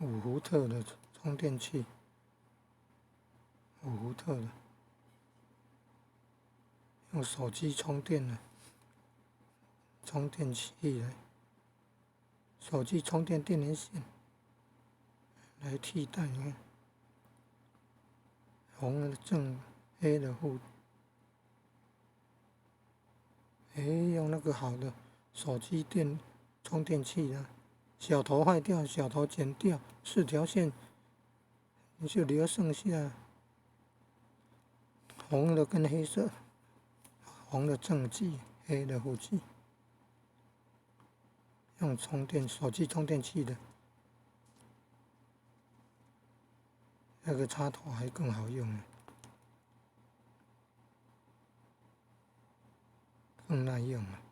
5伏特的充電器，五伏特的，用手機充電的充電器來，手機充電電源線來替代，你看，紅的正，黑的負。哎，用那個好的手機電充電器啊，小頭壞掉，小頭剪掉，四條線，你就留剩下紅的跟黑色，紅的正極，黑的負極，用充電手機充電器的那個插頭還更好用，更耐用啊。